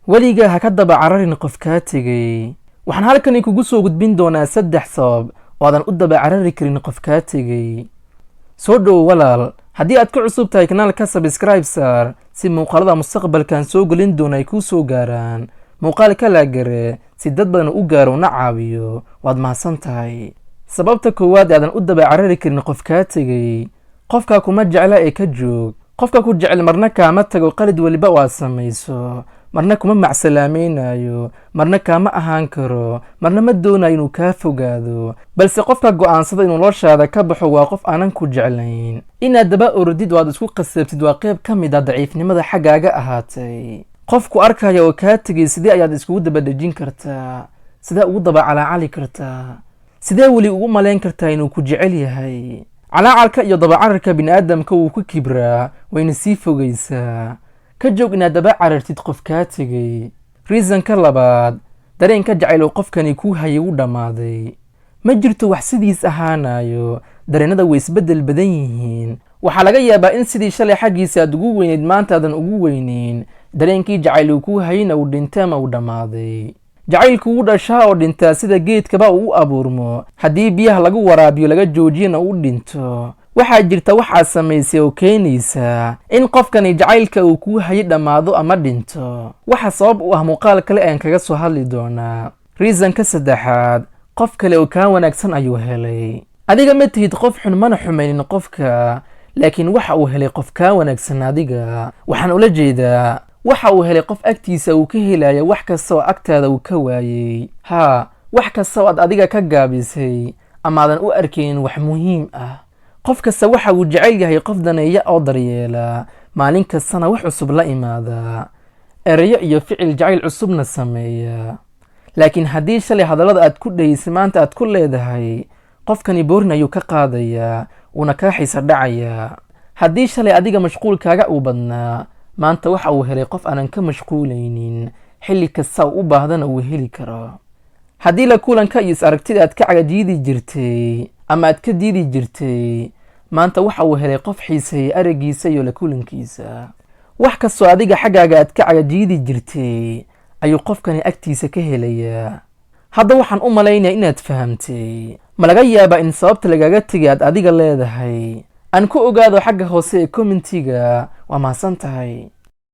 Weligaa ha ka daba cararin qof kaa tegey. Waxaan halkani kugu soo gudbin doonaa saddex sabab oo aadan u daba carari karin qof kaa tegey. Soo dhowo walaal, haddii aad ku cusub tahay kanaalka, subscribe saar si muuqaalada mustaqbalkan soo gelin doona ay kuu soo gaaraan. Muuqaalka like garee si dad badan u gaaro una caawiyo. Waad mahadsan tahay. Sababta koowaad ee aadan u daba carari karin qof kaa tegey: qofka kuma jecla ee ka joog. Qofka ku jecel marna kaama tago qalid weliba oo aad samayso, marna kuma macsalaamaynayo, marna kaama ahaan karo, marna ma doonayo inuu kaa fogaado. Balse qofka go'aansada inuu noloshaada ka baxo waa qof aanan ku jeclayn. Inaad daba orodid oo aad isku qasabtid waa qayb ka mid ah daciifnimada xaggaaga ahaatay. Qofku arkaya oo kaa tegay, sidee ayaad iskugu dabadhejin kartaa? Sidee ugu daba calaacali kartaa? Sidee weli ugu malayn kartaa inuu ku jecel yahay? Calaacalka iyo dabacararka bini'aadamka wuu ku kibraa, wayna sii fogaysaa. Ka joog inaad daba carartid qof kaa tegey. Reasonka labaad: dareenka jacayl oo qofkani kuu hayay wuu dhammaaday. Ma jirto wax sidiis ahaanayo, dareennada way isbeddel badan yihiin. Waxaa laga yaabaa in sidii shalay xaggiisa aad ugu weyneyd maanta aadan ugu weyneyn, dareenkii jacayl uu kuu hayayna uu dhintay ama uu dhammaaday. Jacaylku wuu dhashaa oo dhintaa sida geedkaba uu u abuurmo, haddii biyaha lagu waraabiyo laga joojiyana uu dhinto. Waxaa jirta waxaad samaysay oo keenaysaa in qofkani jacaylka uu kuu hayay dhammaado ama dhinto. Waxa sabab u ah muuqaal kale ayaan kaga soo hadli doonaa. Reasonka saddexaad: qof kale oo kaa wanaagsan ayuu helay. Adiga ma tihid qof xun, mana xumaynin qofka, laakiin waxa uu helay qof kaa wanaagsan adiga. Waxaan ula jeedaa, waxa uu helay qof agtiisa uu ka helaya wax kasta oo agtaada uu ka waayey. Haa, wax kasta oo aad adiga ka gaabisay ama aadan u arkaynin wax muhiim ah. Qof kasta waxa uu jecel yahay qof daneeya oo daryeela, maalin kastana wax cusub la imaada, ereyo iyo ficil jacayl cusubna sameeya. Laakiin haddii shalay hadallada aad ku dhaysay maanta aad ku leedahay, qofkani boring ayuu ka qaadayaa, wuuna kaa xiisa dhacayaa. Haddii shalay adiga mashquulkaaga uu badnaa, maanta waxa uu helay qof aanan ka mashquulaynin, xilli kasta uu u baahdana uu heli karo. Haddii la kulanka iyo is aragtida aad ka cagajiidi jirtay ama aad ka diidi jirtay, maanta waxa uu helay qof xiiseeyay araggiisa iyo la kulankiisa. Wax kastoo adiga xaggaaga aad ka cagajiidi jirtay ayuu qofkani agtiisa ka helayaa. Hadda waxaan u malaynayaa inaad fahamtay. Ma laga yaabaa in sababta lagaga tegay aad adiga leedahay? Aan ku ogaado xagga hoose ee commentiga. Waa mahadsan tahay.